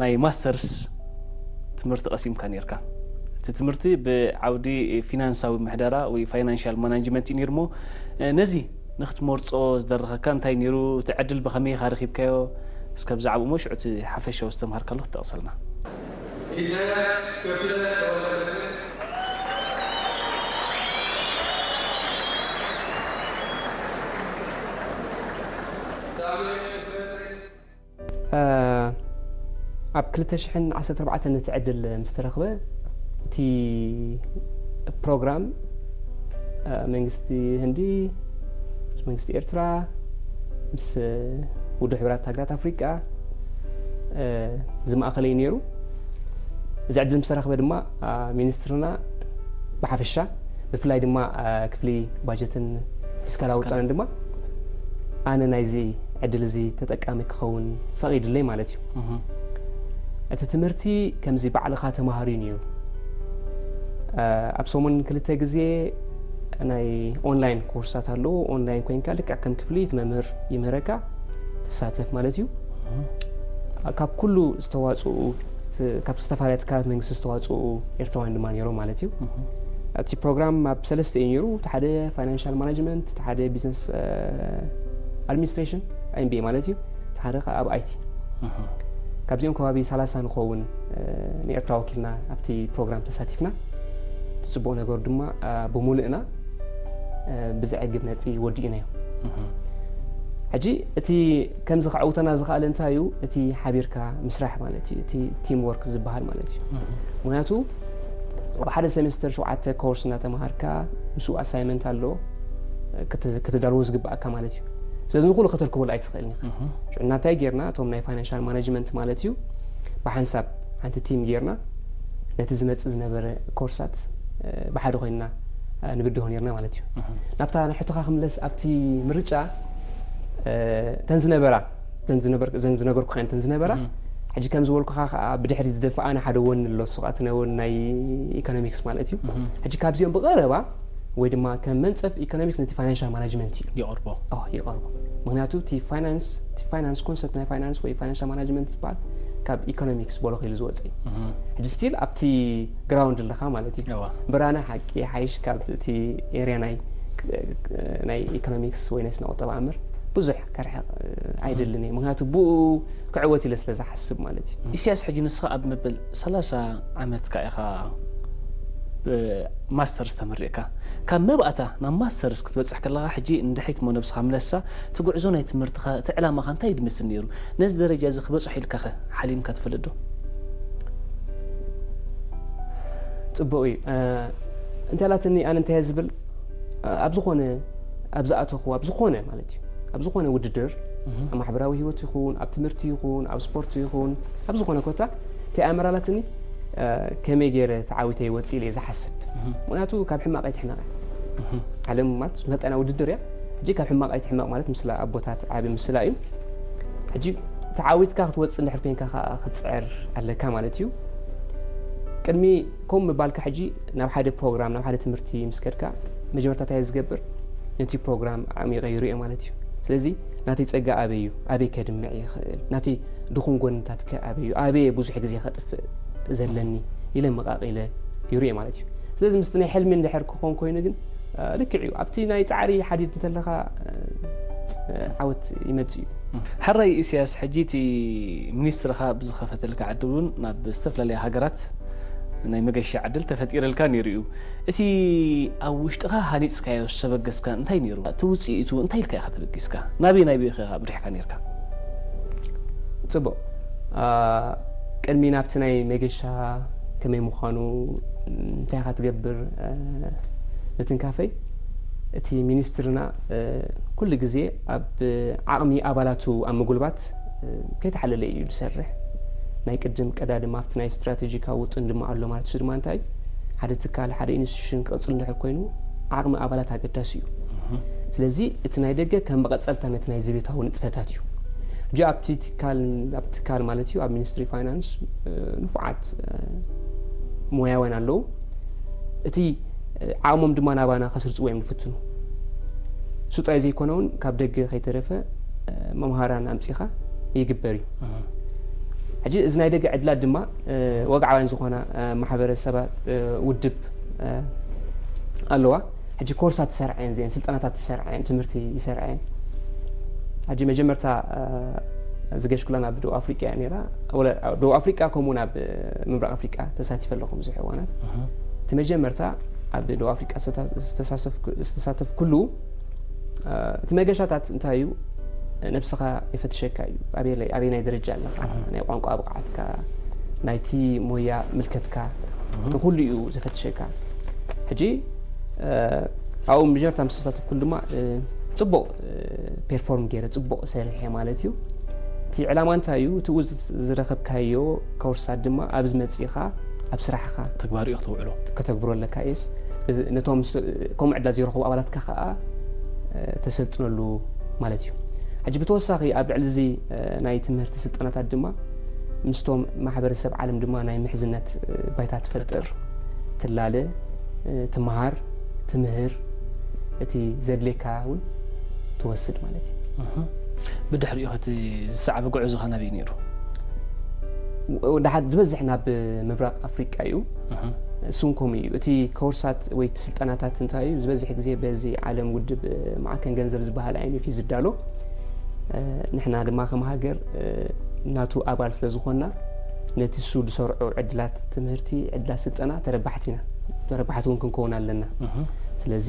ናይ ማስተርስ ትምህርቲ ቀሲምካ ነርካ። እቲ ትምህርቲ ብዓውዲ ፊናንሳዊ ምሕደራ ወይ ፋይናንሻል ማናጅመንት እዩ ነይሩ እሞ ነዚ ንክትመርጾ ዝደረኸካ እንታይ ነይሩ? እቲ ዕድል ብኸመይ ኢኻ ረኺብካዮ? እስከ ብዛዕባኡ እሞ ሽዑ እቲ ሓፈሻዊ ዝተምሃርካሉ ክትጠቕሰልና። ኣብ ክልተ ሽሕን ዓሰርተ ኣርባዕተን እቲ ዕድል ምስ ተረኽበ እቲ ፕሮግራም መንግስቲ ህንዲ ምስ መንግስቲ ኤርትራ ምስ ውድብ ሕቡራት ሃገራት ኣፍሪቃ ዝማእኸለ እዩ ነይሩ። እዚ ዕድል ምስ ተረኽበ ድማ ሚኒስትርና ብሓፈሻ ብፍላይ ድማ ክፍሊ ባጀትን ፊስካላዊ ውጠናን ድማ ኣነ ናይዚ ዕድል እዚ ተጠቃሚ ክኸውን ፈቒድለይ ማለት እዩ። እቲ ትምህርቲ ከምዚ ባዕልኻ ተምሃር እዩ ነይሩ። ኣብ ሰሙን ክልተ ግዜ ናይ ኦንላይን ኮርስታት ኣለዉ። ኦንላይን ኮይንካ ልክዕ ከም ክፍሊ እቲ መምህር ይምህረካ ትሳተፍ ማለት እዩ። ካብ ኩሉ ዝተዋፅኡ ካብ ዝተፈላለዩ ትካላት መንግስቲ ዝተዋፅኡ ኤርትራውያን ድማ ነይሮም ማለት እዩ። እቲ ፕሮግራም ኣብ ሰለስተ እዩ ነይሩ። እቲ ሓደ ፋይናንሻል ማናጅመንት፣ እቲ ሓደ ቢዝነስ ኣድሚኒስትሬሽን፣ ኤምቢኤ ማለት እዩ። እቲ ሓደ ከዓ ኣብ ኣይቲ። ካብዚኦም ከባቢ ሰላሳ ንኸውን ንኤርትራ ወኪልና ኣብቲ ፕሮግራም ተሳቲፍና። እቲ ፅቡቕ ነገሩ ድማ ብሙሉእና ብዘዕግብ ነጥቢ ወዲእናዮ። ሕጂ እቲ ከምዚ ከዕውተና ዝኸኣለ እንታይ እዩ? እቲ ሓቢርካ ምስራሕ ማለት እዩ፣ እቲ ቲም ወርክ ዝበሃል ማለት እዩ። ምክንያቱ ኣብ ሓደ ሴሜስተር ሸውዓተ ኮርስ እናተምሃርካ ምስኡ ኣሳይመንት ኣሎ ክትዳልዎ ዝግብኣካ ማለት እዩ። ስለዚ ንኩሉ ከተርክበሉ ኣይትኽእልን ኢኻ። ሽዑ እንታይ ጌርና? እቶም ናይ ፋይናንሻል ማናጅመንት ማለት እዩ ብሓንሳብ ሓንቲ ቲም ጌርና ነቲ ዝመጽእ ዝነበረ ኮርሳት ብሓደ ኮይንና ንብድሆ ነርና ማለት እዩ። ናብታ ንሕቶኻ ክምለስ ኣብቲ ምርጫ እተን ዝነበራ እተን ዝነገርኩኻ እተን ዝነበራ ሕጂ ከም ዝበልኩኻ ከዓ ብድሕሪ ዝደፍኣና ሓደ ወኒ ኣሎ፣ እሱ ከዓ እቲ ናይ ወኒ ናይ ኢኮኖሚክስ ማለት እዩ። ሕጂ ካብዚኦም ብቐረባ ወይ ድማ ከም መንፀፍ ኢኮኖሚክስ ነቲ ፋይናንሻል ማናጅመንት እዩ ይቐርቦ። ይቐርቦ። ምክንያቱ እቲ ፋይናንስ ኮንሰፕት ናይ ፋይናንስ ወይ ፋይናንሻል ማናጅመንት ዝበሃል ካብ ኢኮኖሚክስ ቦሎኽ ኢሉ ዝወፀ እዩ። ሕጂ ስቲል ኣብቲ ግራውንድ ኣለኻ ማለት እዩ። እምበር ኣነ ሓቂ ሓይሽ ካብ እቲ ኤርያ ናይ ኢኮኖሚክስ ወይ ናይ ስነ ቁጠባ እምበር ብዙሕ ከርሕቕ ኣይደልን እየ። ምክንያቱ ብኡ ክዕወት ኢለ ስለ ዝሓስብ ማለት እዩ። ኢሳያስ፣ ሕጂ ንስኻ ኣብ መበል ሰላሳ ዓመትካ ኢኻ ማስተርስ ተመሪቕካ። ካብ መባእታ ናብ ማስተርስ ክትበጽሕ ከለኻ ሕጂ ንድሕሪት እሞ ነብስኻ ምለሳ፣ እቲ ጉዕዞ ናይ ትምህርትኻ እቲ ዕላማኻ እንታይ እዩ ዝመስል ነይሩ? ነዚ ደረጃ እዚ ክበጽሖ ኢልካኸ ሓሊምካ ትፈልጥ ዶ? ጽቡቕ እዩ። እንታይ ኣላትኒ ኣነ እንታይ እየ ዝብል ኣብ ዝኾነ ኣብ ዝኣተኹ ኣብ ዝኾነ ማለት እዩ ኣብ ዝኾነ ውድድር ኣብ ማሕበራዊ ህይወት ይኹን ኣብ ትምህርቲ ይኹን ኣብ ስፖርት ይኹን ኣብ ዝኾነ ኮታ እንታይ ኣመራላትኒ ከመይ ገይረ ተዓዊተ ይወፅእ ኢለ ዝሓስብ። ምክንያቱ ካብ ሕማቕ ኣይትሕመቐ። ዓለም ማለት መጠና ውድድር እያ። ሕጂ ካብ ሕማቕ ኣይትሕመቕ ማለት ምስላ ኣቦታት ዓቢ ምስላ እዩ። ሕጂ ተዓዊትካ ክትወጽእ እንድሕር ኮይንካ ከዓ ክትጽዕር ኣለካ ማለት እዩ። ቅድሚ ከምኡ ምባልካ ሕጂ ናብ ሓደ ፕሮግራም፣ ናብ ሓደ ትምህርቲ ምስ ከድካ መጀመርታ እንታይ ዝገብር ነቲ ፕሮግራም ዓሚቐ ይርእዮ ማለት እዩ። ስለዚ ናተይ ጸጋ ኣበይ እዩ? ኣበይ ከድምዕ ይኽእል? ናተይ ድኹም ጎንታት ከ ኣበይ እዩ? ኣበይ ብዙሕ ግዜ ከጥፍእ ዘለኒ ኢለ መቓቒለ ይርእዮ ማለት እዩ። ስለዚ ምስቲ ናይ ሕልሚ እንድሕር ክኾን ኮይኑ ግን ልክዕ እዩ። ኣብቲ ናይ ጻዕሪ ሓዲድ እንተለኻ ዓወት ይመጽእ እዩ። ሕራይ ኢሳያስ፣ ሕጂ እቲ ሚኒስትርኻ ብዝኸፈተልካ ዕድል እውን ናብ ዝተፈላለያ ሃገራት ናይ መገሻ ዕድል ተፈጢረልካ ነይሩ እዩ። እቲ ኣብ ውሽጥኻ ሃኒፅካዮ ዝተበገስካ እንታይ ነይሩ? እቲ ውፅኢቱ እንታይ ኢልካ ኢኻ ተበጊስካ? ናበይ ናበይ ኢኻ ብሪሕካ ነይርካ? ጽቡቕ። ቅድሚ ናብቲ ናይ መገሻ ከመይ ምዃኑ፣ እንታይ ኢኻ ትገብር ምትንካፈይ፣ እቲ ሚኒስትርና ኩሉ ግዜ ኣብ ዓቕሚ ኣባላቱ ኣብ ምጉልባት ከይተሓለለ እዩ ዝሰርሕ። ናይ ቅድም ቀዳድም ኣብቲ ናይ ስትራቴጂካዊ ውጥን ድማ ኣሎ ማለት፣ እሱ ድማ እንታይ እዩ፣ ሓደ ትካል ሓደ ኢንስቲቱሽን ክቕፅል እንድሕር ኮይኑ ዓቕሚ ኣባላት ኣገዳሲ እዩ። ስለዚ እቲ ናይ ደገ ከም መቐፀልታ ነቲ ናይ ዘቤታዊ ንጥፈታት እዩ። ሕጂ ኣብቲ ትካል ኣብ ትካል ማለት እዩ ኣብ ሚኒስትሪ ፋይናንስ ንፉዓት ሞያውያን ኣለዉ። እቲ ዓቕሞም ድማ ናባና ከስርፅዎ እዮም ዝፍትኑ። እሱ ጥራይ ዘይኮነ እውን ካብ ደገ ከይተረፈ መምሃራን ኣምፂኻ ይግበር እዩ። ሕጂ እዚ ናይ ደገ ዕድላት ድማ ወግዓውያን ዝኾና ማሕበረሰባት ውድብ ኣለዋ። ሕጂ ኮርሳት ትሰርዐን እዚአን ስልጠናታት ትሰርዐን ትምህርቲ ይሰርዐን። ሕጂ መጀመርታ ዝገሽኩላ ናብ ደቡብ ኣፍሪቃ እያ ነይራ። ደቡብ ኣፍሪቃ ከምኡ ናብ ምብራቕ ኣፍሪቃ ተሳቲፈ ኣለኹ ብዙሕ እዋናት። እቲ መጀመርታ ኣብ ደቡብ ኣፍሪቃ ዝተሳተፍኩሉ እቲ መገሻታት እንታይ እዩ፣ ነብስኻ ይፈትሸካ እዩ። ኣበየናይ ደረጃ ኣለኻ፣ ናይ ቋንቋ ብቕዓትካ፣ ናይቲ ሞያ ምልከትካ፣ ንኹሉ እዩ ዘፈትሸካ። ሕጂ ኣብኡ መጀመርታ ምስ ተሳተፍኩሉ ድማ ጽቡቕ ፔርፎርም ገይረ ጽቡቕ ሰሪሐ ማለት እዩ። እቲ ዕላማ እንታይ እዩ? እቲ ዝረኸብካዮ ኮርሳት ድማ ኣብ ዝመጽእኻ ኣብ ስራሕኻ ተግባር እዩ ክተውዕሎ። ከተግብሮ ኣለካ እየስ ነቶም ከምኡ ዕድላት ዘይረኸቡ ኣባላትካ ከዓ ተሰልጥነሉ ማለት እዩ። ሕጂ ብተወሳኺ ኣብ ልዕሊ እዚ ናይ ትምህርቲ ስልጠናታት ድማ ምስቶም ማሕበረሰብ ዓለም ድማ ናይ ምሕዝነት ባይታ ትፈጥር፣ ትላለ፣ ትመሃር፣ ትምህር፣ እቲ ዘድልየካ እውን ትወስድ ማለት እዩ። ብድሕሪኡ እቲ ዝሰዓበ ጉዕዞኻ ናበይ ነይሩ? ድሓር ዝበዝሕ ናብ ምብራቕ ኣፍሪቃ እዩ። እሱን ከምኡ እዩ። እቲ ኮርሳት ወይ እቲ ስልጠናታት እንታይ እዩ ዝበዝሕ ግዜ በዚ ዓለም ውድብ ማዕከን ገንዘብ ዝበሃል ኣይኤምኤፍ እዩ ዝዳሎ። ንሕና ድማ ከም ሃገር ናቱ ኣባል ስለ ዝኾንና ነቲ እሱ ዝሰርዖ ዕድላት ትምህርቲ፣ ዕድላት ስልጠና ተረባሕቲ ኢና። ተረባሕቲ እውን ክንከውን ኣለና። ስለዚ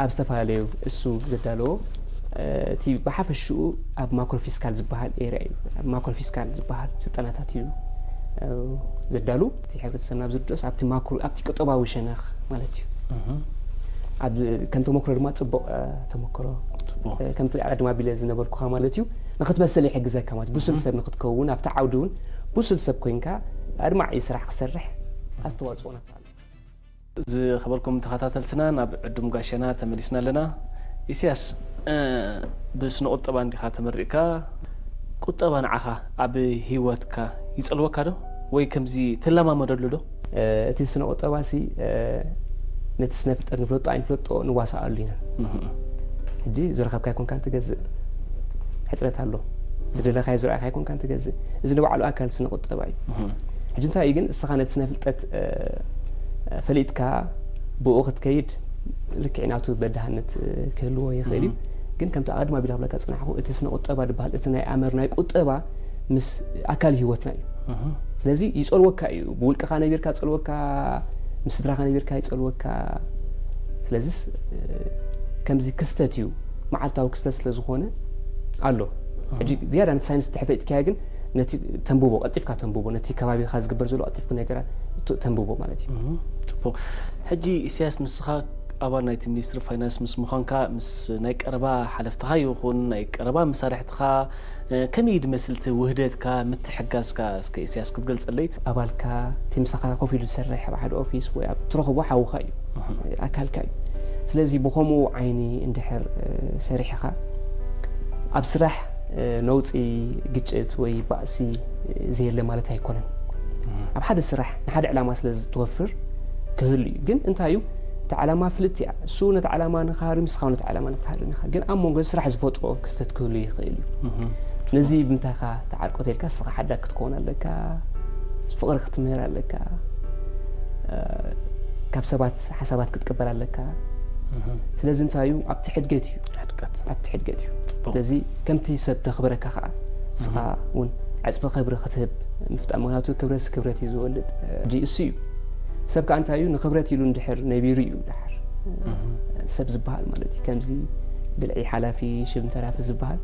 ኣብ ዝተፈላለዩ እሱ ዘዳለዎ እቲ ብሓፈሽኡ ኣብ ማክሮ ፊስካል ዝበሃል ኤርያ እዩ። ኣብ ማክሮ ፊስካል ዝበሃል ስልጠናታት እዩ ዘዳሉ። እቲ ሕብረተሰብና ኣብዚ ድረስ ኣብቲ ማክሮ ኣብቲ ቁጠባዊ ሸነኽ ማለት እዩ። ኣብ ከም ተመክሮ ድማ ጽቡቕ ተመክሮ ከምቲ ኣቐድማ ቢለ ዝነበርኩኻ ማለት እዩ ንክትበስል ይሕግዘካ ማለት ብሱል ሰብ ንክትከውን ኣብቲ ዓውዲ እውን ብሱል ሰብ ኮይንካ ኣድማዒ ስራሕ ክሰርሕ ኣስተዋፅኦ ናቱ ኣሎ። ዝኸበርኩም ተኸታተልትና ናብ ዕዱም ጋሻና ተመሊስና ኣለና። ኢሳያስ ብስነ ቁጠባ እንዲኻ ተመሪቕካ ቁጠባ ንዓኻ ኣብ ህይወትካ ይጸልወካ ዶ ወይ ከምዚ ትለማመደሉ ዶ? እቲ ስነ ቁጠባ ሲ ነቲ ስነ ፍልጠት ንፍለጦ ኣይንፍለጦ ንዋሳኣሉ ኢና። ሕጂ ዝረኸብካ ኣይኮንካን ትገዝእ፣ ሕፅረት ኣሎ። ዝደለኻዮ ዝረኣኻ ኣይኮንካን ትገዝእ። እዚ ንባዕሉ ኣካል ስነ ቁጠባ እዩ። ሕጂ እንታይ እዩ ግን እስኻ ነቲ ስነ ፍልጠት ፈሊጥካ ብኡ ክትከይድ ልክዕ ናቱ በዳህነት ክህልዎ ይኽእል እዩ። ግን ከምቲ ኣቐድማ ቢላ ክብለካ ፅናሕኹ እቲ ስነ ቁጠባ ዝበሃል እቲ ናይ ኣመር ናይ ቁጠባ ምስ ኣካል ህይወትና እዩ። ስለዚ ይፀልወካ እዩ። ብውልቅኻ ነቢርካ ፀልወካ፣ ምስ ስድራኻ ነቢርካ ይፀልወካ። ስለዚስ ከምዚ ክስተት እዩ፣ መዓልታዊ ክስተት ስለ ዝኾነ ኣሎ። ሕጂ ዝያዳ ነቲ ሳይንስ ተፈሊጥካዮ ግን ነቲ ተንብቦ፣ ቀልጢፍካ ተንብቦ፣ ነቲ ከባቢኻ ዝግበር ዘሎ ቀልጢፍኩ ነገራት ተንብቦ ማለት እዩ። ጽቡቕ። ሕጂ ኢሳያስ ንስኻ ኣባል ናይቲ ሚኒስትሪ ፋይናንስ ምስ ምዃንካ ምስ ናይ ቀረባ ሓለፍትኻ ይኹን ናይ ቀረባ መሳርሕትኻ ከመይ ድመስል እቲ ውህደትካ ምትሕጋዝካ እስከ ኢሳያስ ክትገልጸለይ? ኣባልካ እቲ ምሳኻ ኮፍ ኢሉ ዝሰርሕ ኣብ ሓደ ኦፊስ ወይ ኣብ ትረኽቦ ሓውኻ እዩ፣ ኣካልካ እዩ። ስለዚ ብኸምኡ ዓይኒ እንድሕር ሰሪሕኻ ኣብ ስራሕ ነውፂ፣ ግጭት ወይ ባእሲ ዘየለ ማለት ኣይኮነን። ኣብ ሓደ ስራሕ ንሓደ ዕላማ ስለ ዝትወፍር ክህሉ እዩ። ግን እንታይ እዩ እቲ ዓላማ ፍልጥ እያ። እሱ ነቲ ዓላማ ንክሃርም፣ ንስኻ ነቲ ዓላማ ንክትሃርም ኢኻ። ግን ኣብ መንጎ ስራሕ ዝፈጥሮ ክስተት ክህሉ ይኽእል እዩ። ነዚ ብምንታይ ኢኻ ትዓርቆ ተልካ፣ ንስኻ ሓዳግ ክትከውን ኣለካ፣ ፍቕሪ ክትምህር ኣለካ፣ ካብ ሰባት ሓሳባት ክትቅበል ኣለካ። ስለዚ እንታይ እዩ ኣብቲ ሕድገት እዩ። ኣብቲ ሕድገት እዩ። ስለዚ ከምቲ ሰብ ተኽብረካ ከዓ ንስኻ እውን ዕፅፊ ክብሪ ክትህብ ምፍጣር። ምክንያቱ ክብረት ክብረት እዩ ዝወልድ። ሕጂ እሱ እዩ ሰብ ከዓ እንታይ እዩ ንክብረት ኢሉ እንድሕር ነቢሩ እዩ ድሓር ሰብ ዝበሃል ማለት እዩ። ከምዚ ብልዒ ሓላፊ ሽብ ተራፊ ዝበሃል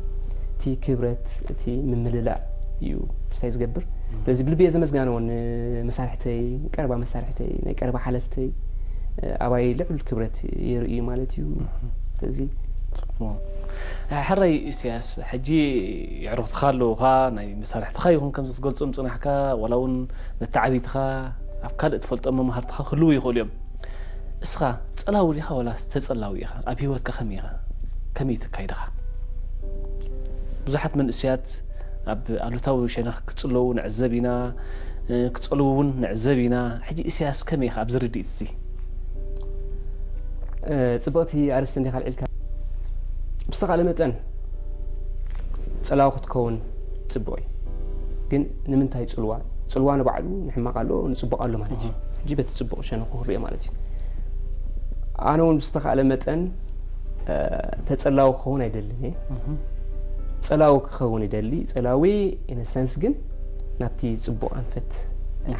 እቲ ክብረት እቲ ምምልላእ እዩ ክስታይ ዝገብር። ስለዚ ብልቢ እየ ዘመስጋኖ ንመሳርሕተይ፣ ቀረባ መሳርሕተይ፣ ናይ ቀረባ ሓለፍተይ ኣባይ ልዑል ክብረት የርእዩ ማለት እዩ። ስለዚ ሕራይ ኢሳያስ፣ ሕጂ የዕሩኽትኻ ኣለውኻ፣ ናይ መሳርሕትኻ ይኹን ከምዚ ክትገልጾም ጽናሕካ፣ ዋላ እውን መተዓቢትኻ ኣብ ካልእ ትፈልጦም መማህርትኻ ክህልዉ ይኽእሉ እዮም። እስኻ ጸላዊ ዲኻ ዋላስ ተጸላዊ ኢኻ? ኣብ ህይወትካ ከመይ ኢኻ? ከመይ ትካይድኻ? ብዙሓት መንእሰያት ኣብ ኣሉታዊ ሸነኽ ክጽለዉ ንዕዘብ ኢና፣ ክጸልዉ እውን ንዕዘብ ኢና። ሕጂ ኢሳያስ ከመይ ኢኻ ኣብዚ ርድኢት እዚ? ጽብቕቲ ኣርእስቲ እንዲኻ ኣልዒልካ። ብዝተኻእለ መጠን ጸላዊ ክትከውን ጽቡቕ እዩ። ግን ንምንታይ ጽልዋ? ጽልዋ ንባዕሉ ንሕማቕ ኣሎ፣ ንጽቡቕ ኣሎ ማለት እዩ። ሕጂ በቲ ጽቡቕ ሸነኹ ክርእዮ ማለት እዩ። ኣነ እውን ብዝተኻእለ መጠን ተጸላዊ ክኸውን ኣይደልን እየ። ጸላዊ ክኸውን ይደሊ። ጸላዊ ኢነሰንስ ግን ናብቲ ጽቡቕ ኣንፈት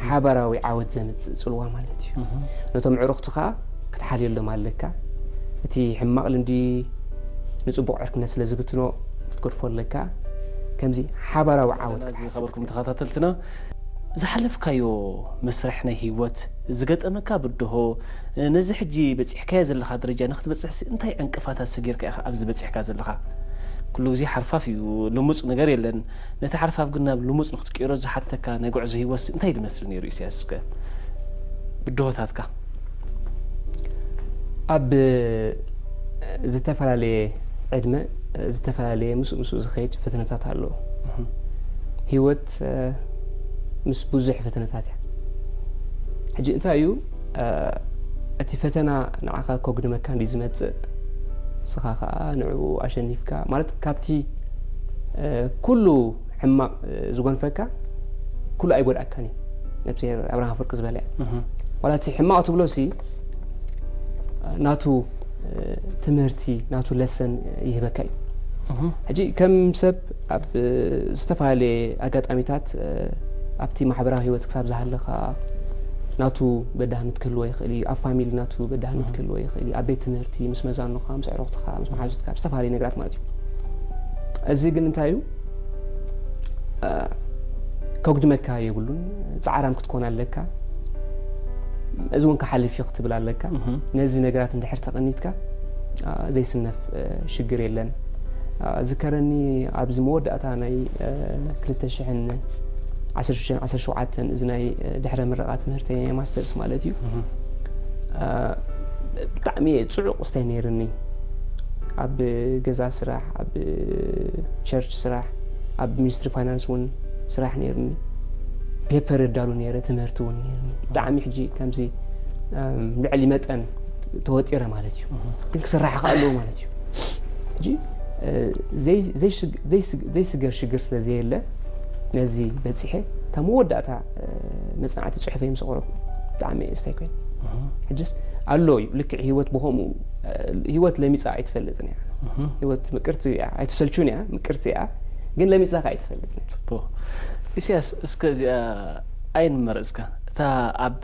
ሓባራዊ ዓወት ዘምጽእ ጽልዋ ማለት እዩ። ነቶም ዕሩኽትኻ ክትሓልየሎም ኣለካ። እቲ ሕማቕ ልምዲ ንጽቡቕ ዕርክነት ስለ ዝብትኖ ክትገድፎ ኣለካ። ከምዚ ሓባራዊ ዓወት ክትሓስብ ዝኸበርኩም ተኸታተልትና ዝሓለፍካዮ መስርሕ ናይ ህይወት ዝገጠመካ ብድሆ ነዚ ሕጂ በጺሕካዮ ዘለኻ ደረጃ ንክትበጽሕሲ እንታይ ዕንቅፋታት ሰጊርካ ኢኻ ኣብዚ በጺሕካ ዘለኻ? ኩሉ ግዜ ሓርፋፍ እዩ ልሙጽ ነገር የለን። ነቲ ሓርፋፍ ግን ናብ ልሙጽ ንክትቅይሮ ዝሓተካ ናይ ጉዕዞ ህይወትሲ እንታይ ዝመስል ነይሩ ኢሳያስ እስከ ብድሆታትካ? ኣብ ዝተፈላለየ ዕድመ ዝተፈላለየ ምስ ምስኡ ዝኸይድ ፈተነታት ኣለዎ። ህይወት ምስ ብዙሕ ፈተነታት እያ። ሕጂ እንታይ እዩ እቲ ፈተና ንዓኻ ከጉድመካ እንዲ ዝመጽእ ንስኻ ከዓ ንዕኡ ኣሸኒፍካ ማለት ካብቲ ኩሉ ሕማቕ ዝጎንፈካ ኩሉ ኣይጎድኣካን እዩ። ነብስሄር ኣብርሃም ኣፈወርቂ ዝበለ ዋላ እቲ ሕማቕ ትብሎ ሲ ናቱ ትምህርቲ ናቱ ለሰን ይህበካ እዩ። ሕጂ ከም ሰብ ኣብ ዝተፈላለየ ኣጋጣሚታት ኣብቲ ማሕበራዊ ህይወት ክሳብ ዝሃለኻ ናቱ በዳህነት ክህልዎ ይኽእል እዩ። ኣብ ፋሚሊ ናቱ በዳህነት ክህልዎ ይኽእል እዩ። ኣብ ቤት ትምህርቲ ምስ መዛኑኻ፣ ምስ ዕሩኽትኻ፣ ምስ መሓዙትካ፣ ኣብ ዝተፈላለየ ነገራት ማለት እዩ። እዚ ግን እንታይ እዩ ከጉድመካ የብሉን። ጻዕራም ክትኮን ኣለካ። እዚ እውን ክሓልፍ እዩ ክትብል ኣለካ። ነዚ ነገራት እንድሕር ተቐኒትካ ዘይስነፍ ሽግር የለን። ዝከረኒ ኣብዚ መወዳእታ ናይ ክልተ ሽሕን ዓሰርተ ሽዱሽተን ዓሰርተ ሸውዓተን እዚ ናይ ድሕረ ምረቓ ትምህርተይ ናይ ማስተርስ ማለት እዩ። ብጣዕሚ እየ ጽዑቕ ስታይ ነይርኒ። ኣብ ገዛ ስራሕ፣ ኣብ ቸርች ስራሕ፣ ኣብ ሚኒስትሪ ፋይናንስ እውን ስራሕ ነይርኒ። ፔፐር እዳሉ ነይረ፣ ትምህርቲ እውን ነይርኒ። ብጣዕሚ ሕጂ ከምዚ ልዕሊ መጠን ተወጢረ ማለት እዩ። ግን ክስራሕ ይኽእልዎ ማለት እዩ። ሕጂ ዘይስገር ሽግር ስለ ዘየለ ነዚ በፂሐ እታ መወዳእታ መፅናዕቲ ፅሑፈይ ምስ ኣቕረብኩ ብጣዕሚ እየ ስታይ ኮይነ። ሕጅስ ኣሎ እዩ ልክዕ ህይወት ብኸምኡ ህይወት ለሚፃ ኣይትፈልጥን እያ። ህይወት ምቅርቲ እያ ኣይትሰልቹን እያ ምቅርቲ እያ። ግን ለሚፃ ከ ኣይትፈልጥን እያ። ኢሳያስ እስከ እዚኣ ኣይንመረፅካ እታ ኣብ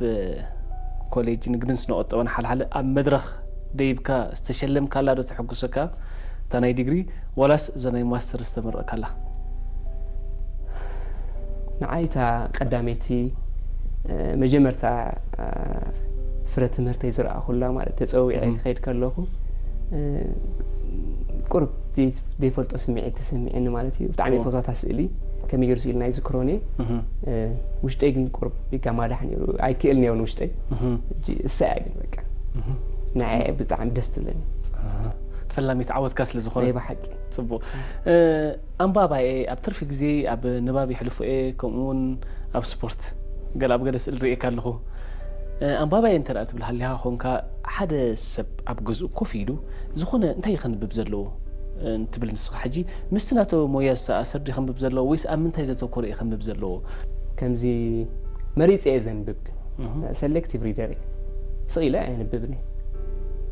ኮሌጅ ንግድን ስነ ቁጠባን ሓልሓለ ኣብ መድረኽ ደይብካ ዝተሸለምካላ ዶ ተሐጉሰካ እታ ናይ ዲግሪ ዋላስ እዛ ናይ ማስተር ዝተመረቕካላ? ንዓይ እታ ቀዳመይቲ መጀመርታ ፍረ ትምህርተይ ዝረኣኹላ ማለት ተፀዊዐ ክኸይድ ከለኹ ቁርብ ዘይፈልጦ ስምዒት ተሰሚዐኒ ማለት እዩ። ብጣዕሚ ፈቷታ ስእሊ ከመይ ገይሩ ስኢልና ይዝክሮን እየ። ውሽጠይ ግን ቁርብ ይጋማዳሕ ነይሩ ኣይክእል ነውን ውሽጠይ እሳ እያ ግን በቃ ንዓይ ብጣዕሚ ደስ ትብለኒ። ተፈላሚት ዓወትካ ስለ ዝኾነ ናይ ብሓቂ ጽቡቕ። ኣንባባየ ኣብ ትርፊ ግዜ ኣብ ንባብ ይሕልፎ እየ፣ ከምኡ እውን ኣብ ስፖርት ገለ ኣብ ገለ ስእል ርእየካ ኣለኹ። ኣንባባየ እንተ ደኣ ትብል ሃሊኻ ኾንካ፣ ሓደ ሰብ ኣብ ገዝኡ ኮፍ ኢሉ ዝኾነ እንታይ እዩ ከንብብ ዘለዎ ትብል ንስኻ? ሕጂ ምስቲ ናቶ ሞያ ዝተኣሰር ድዩ ከንብብ ዘለዎ ወይስ ኣብ ምንታይ ዘተኮረ እዩ ከንብብ ዘለዎ? ከምዚ መሪጸ እየ ዘንብብ፣ ግን ሰሌክቲቭ ሪደር እየ። ስቕ ኢለ ኣየንብብን እየ።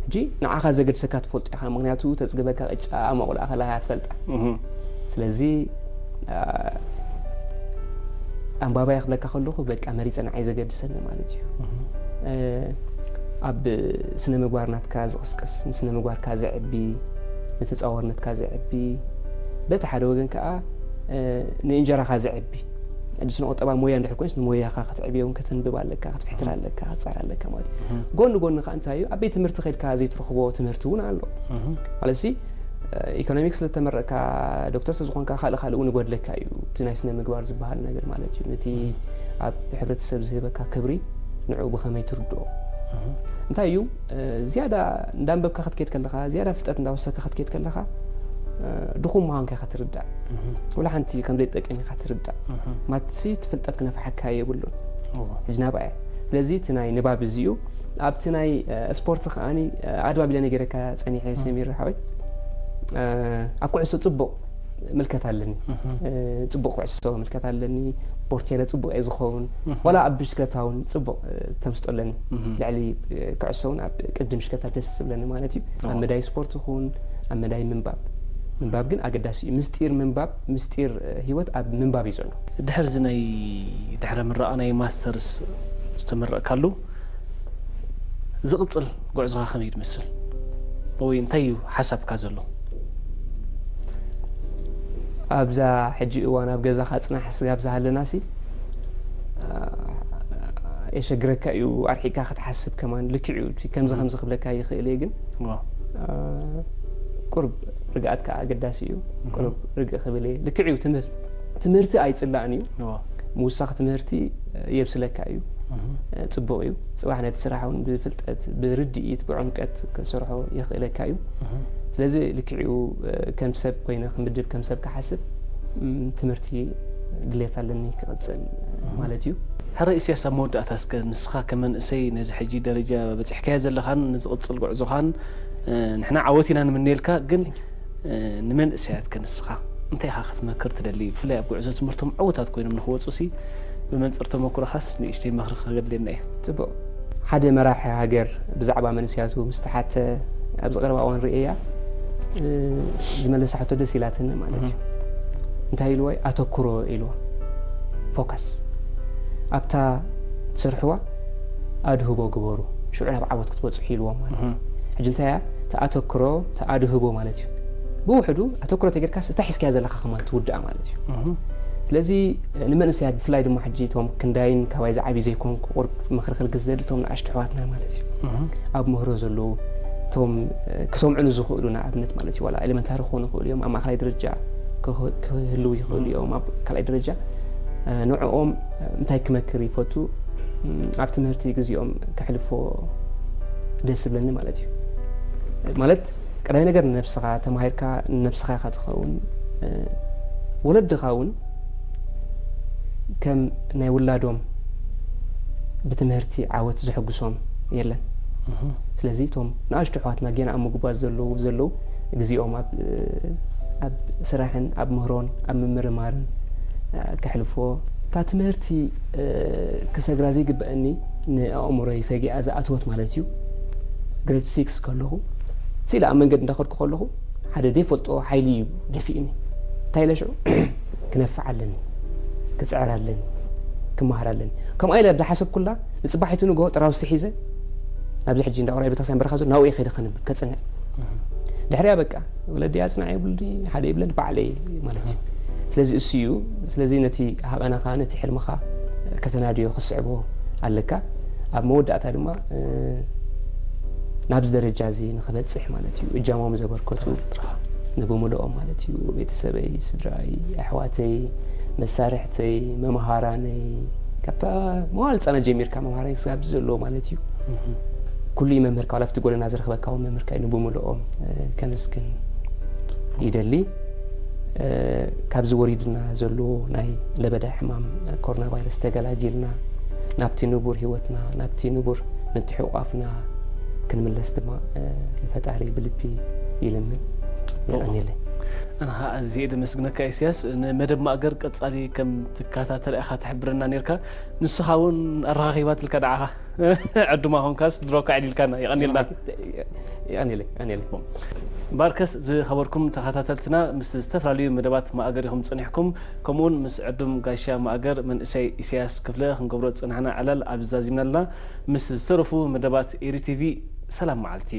ሕጂ ንዓኻ ዘገድሰካ ትፈልጦ ኢኻ፣ ምክንያቱ ተጽግበካ ቅጫ ኣብ መቑላእ ከለኻ እያ ትፈልጣ። ስለዚ ኣንባባይ ክብለካ ከለኹ በቃ መሪጸ ንዓይ ዘገድሰኒ ማለት እዩ። ኣብ ስነ ምግባር ናትካ ዝቕስቅስ፣ ንስነ ምግባርካ ዘዕቢ፣ ንተጻዋርነትካ ዘዕቢ፣ በቲ ሓደ ወገን ከዓ ንእንጀራኻ ዘዕቢ። ሕጂ ስነ ቁጠባ ሞያ እንድሕር ኮይንስ ንሞያኻ ክትዕብዮ እውን ከተንብብ ኣለካ፣ ክትፍሕትር ኣለካ፣ ክትጻር ኣለካ ማለት እዩ። ጎኒ ጎኒ ከዓ እንታይ እዩ፣ ኣብ ቤት ትምህርቲ ከድካ ዘይትረኽቦ ትምህርቲ እውን ኣሎ። ማለት ሲ ኢኮኖሚክስ ስለተመረቕካ ዶክተር ስለዝኾንካ ካልእ ካልእ እውን ይጎድለካ እዩ። እቲ ናይ ስነ ምግባር ዝበሃል ነገር ማለት እዩ። ነቲ ኣብ ሕብረተሰብ ዝህበካ ክብሪ ንዕኡ ብኸመይ ትርድኦ? እንታይ እዩ ዝያዳ እንዳንበብካ ክትከድ ከለኻ፣ ዝያዳ ፍልጠት እንዳወሰካ ክትከድ ከለኻ ድኹም ምዃንካ ኢኻ ትርዳእ። ወላ ሓንቲ ከም ዘይጠቅም ኢኻ ትርዳእ። ማትሲ እቲ ፍልጠት ክነፍሓካ የብሉን። ሕጂ ናብኣ እያ። ስለዚ እቲ ናይ ንባብ እዚ እዩ። ኣብቲ ናይ ስፖርት ከዓኒ ኣድባብ ኢለ ነጊረካ ጸኒሐ ሰሚር ሓወይ። ኣብ ኩዕሶ ጽቡቕ ምልከት ኣለኒ። ጽቡቕ ኩዕሶ ምልከት ኣለኒ። ፖርቴለ ጽቡቕ እየ ዝኸውን። ዋላ ኣብ ብሽክለታ እውን ጽቡቕ ተምስጦ ኣለኒ። ልዕሊ ኩዕሶ እውን ኣብ ቅድድም ብሽክለታ ደስ ዝብለኒ ማለት እዩ። ኣብ መዳይ ስፖርት ይኹን ኣብ መዳይ ምንባብ፣ ምንባብ ግን ኣገዳሲ እዩ። ምስጢር ምንባብ፣ ምስጢር ህይወት ኣብ ምንባብ እዩ ዘሎ። ድሕር እዚ ናይ ድሕረ ምረቓ ናይ ማስተርስ ዝተመረቕካሉ ዝቕጽል ጉዕዞኻ ከመይ ትመስል? ወይ እንታይ እዩ ሓሳብካ ዘሎ? ኣብዛ ሕጂ እዋን ኣብ ገዛኻ ጽናሕ ስጋብ ዝሃለናሲ የሸግረካ እዩ። ኣርሒካ ክትሓስብ ከማን ልክዕ እዩ። ከምዚ ከምዚ ክብለካ ይኽእል እየ፣ ግን ቁርብ ርግኣት ከዓ ኣገዳሲ እዩ። ቁርብ ርግእ ክብል እየ። ልክዕ እዩ። ትምህርቲ ኣይጽላእን እዩ። ምውሳኽ ትምህርቲ የብስለካ እዩ። ጽቡቕ እዩ። ጽባሕ ነቲ ስራሕ እውን ብፍልጠት፣ ብርድኢት፣ ብዕምቀት ክሰርሖ የኽእለካ እዩ። ስለዚ ልክዕኡ ከም ሰብ ኮይነ ክምድብ ከም ሰብ ክሓስብ ትምህርቲ ድሌት ኣለኒ ክቕጽል ማለት እዩ። ሕረ ኢሳያስ፣ ኣብ መወዳእታ እስከ ንስኻ ከመንእሰይ ነዚ ሕጂ ደረጃ በጺሕካዮ ዘለኻን ንዝቕጽል ጉዕዞኻን ንሕና ዓወት ኢና ንምነየልካ፣ ግን ንመንእሰያት ከ ንስኻ እንታይ ኢኻ ክትመክር ትደሊ? ብፍላይ ኣብ ጉዕዞ ትምህርቶም ዕዉታት ኮይኖም ንኽወፁ ሲ ብመንፅር ተመክሮኻስ ንእሽተይ ምኽሪ ከገድልየና እዩ። ፅቡቕ። ሓደ መራሒ ሃገር ብዛዕባ መንእሰያቱ ምስ ተሓተ ኣብዚ ቀረባ እዋን ርእየያ ዝመለሳ ሕቶ ደስ ኢላትኒ ማለት እዩ። እንታይ ኢልዎ? ኣተኩሮ ኢልዎ። ፎከስ ኣብታ ትሰርሕዋ ኣድህቦ ግበሩ፣ ሽዑ ናብ ዓወት ክትበፅሑ ኢልዎም ማለት እዩ። ሕጂ እንታይ እያ ተኣተክሮ ተኣድህቦ ማለት እዩ። ብውሕዱ ኣተክሮ ተጌርካስ እታ ሒዝካያ ዘለካ ከማን ትውድኣ ማለት እዩ። ስለዚ ንመንእሰያት ብፍላይ ድማ ሕጂ እቶም ክንዳይን ካባይ ዝዓብዩ ዘይኮንኩ ቁርብ ምኽሪ ክልግስ ዝደሊ እቶም ንኣሽቱ ኣሕዋትና ማለት እዩ። ኣብ ምህሮ ዘለዉ እቶም ክሰምዑ ንዝኽእሉ ንኣብነት ማለት እዩ ዋላ ኤሌመንታሪ ክኾኑ ይኽእሉ እዮም ኣብ ማእከላይ ደረጃ ክህልዉ ይኽእሉ እዮም ኣብ ካልኣይ ደረጃ ንዕኦም እንታይ ክመክር ይፈቱ ኣብ ትምህርቲ ግዜኦም ከሕልፎ ደስ ዝብለኒ ማለት እዩ። ማለት ቀዳማይ ነገር ንነብስኻ ተማሂርካ ንነብስኻ ኢኻ ትኸውን። ወለድኻ እውን ከም ናይ ውላዶም ብትምህርቲ ዓወት ዘሐጉሶም የለን። ስለዚ እቶም ንኣሽቱ ኣሕዋትና ጌና ኣብ ምጉባዝ ዘለዉ ዘለዉ ግዜኦም ኣብ ኣብ ስራሕን ኣብ ምህሮን ኣብ ምምርማርን ከሕልፍዎ እታ ትምህርቲ ክሰግራ ዘይግበኣኒ ንኣእምሮይ ፈጊኣ ዝኣተወት ማለት እዩ። ግሬድ ሲክስ ከለኹ ስኢለ ኣብ መንገዲ እንዳኸድኩ ከለኹ ሓደ ዘይፈልጦ ሓይሊ እዩ ደፊእኒ። እንታይ ኢለ ሽዑ ክነፍዕ ኣለኒ፣ ክፅዕር ኣለኒ፣ ክመሃር ኣለኒ። ከምኣ ኢለ ኣብ ዝሓሰብኩላ ንፅባሒቱ ንግሆ ጥራውዝቲ ሒዘ ናብዚ ሕጂ እንዳ ቁራይ ቤተክርስትያን በረኻ ዘሎ ናብኡ ከይደ ከንብብ ከፅንዕ። ድሕሪያ በቃ ወለዲ ኣፅናዕ የብሉኒ ሓደ ይብለኒ ባዕለይ ማለት እዩ። ስለዚ እሱ እዩ። ስለዚ ነቲ ሃቐነኻ ነቲ ሕልምኻ ከተናድዮ ክስዕቦ ኣለካ። ኣብ መወዳእታ ድማ ናብዚ ደረጃ እዚ ንክበፅሕ ማለት እዩ እጃሞም ዘበርከቱ ንብምልኦም ማለት እዩ ቤተሰበይ፣ ስድራይ፣ ኣሕዋተይ፣ መሳርሕተይ፣ መምሃራነይ ካብታ መዋል ህፃናት ጀሚርካ መምሃራይ ክሳብ ዘለዉ ማለት እዩ። ኩሉ መምህር ካብ ኣብቲ ጎደና ዝረኽበካ እውን መምህርካ ኢሉ ብምልኦም ከመስግን ይደሊ። ካብዚ ወሪድና ዘሎ ናይ ለበዳ ሕማም ኮሮና ቫይረስ ተገላጊልና ናብቲ ንቡር ህይወትና ናብቲ ንቡር ምትሕቋፍና ክንምለስ ድማ ንፈጣሪ ብልቢ ይልምን። የቐንየለይ። ኣነ ከዓ ኣዝየ ደመስግነካ ኢሳያስ፣ ንመደብ ማእገር ቀጻሊ ከም ትከታተላ ኢኻ ትሕብረና ነርካ። ንስኻ እውን ኣረኻኺባትልካ ደዓኻ። ዕዱማ ኾንካስ ድሮካ ዕዲልካና። የቐንየልና። የቐንየለይ። የቐንየለይ። እምበኣርከስ ዝኸበርኩም ተኸታተልትና ምስ ዝተፈላለዩ መደባት ማእገር ኢኹም ጸኒሕኩም፣ ከምኡውን ምስ ዕዱም ጋሻ ማእገር መንእሰይ ኢሳያስ ክፍለ ክንገብሮ ዝጸናሕና ዕላል ኣብዚ ዛዚምና ኣለና። ምስ ዝተረፉ መደባት ኤሪ ቲቪ ሰላም መዓልቲ።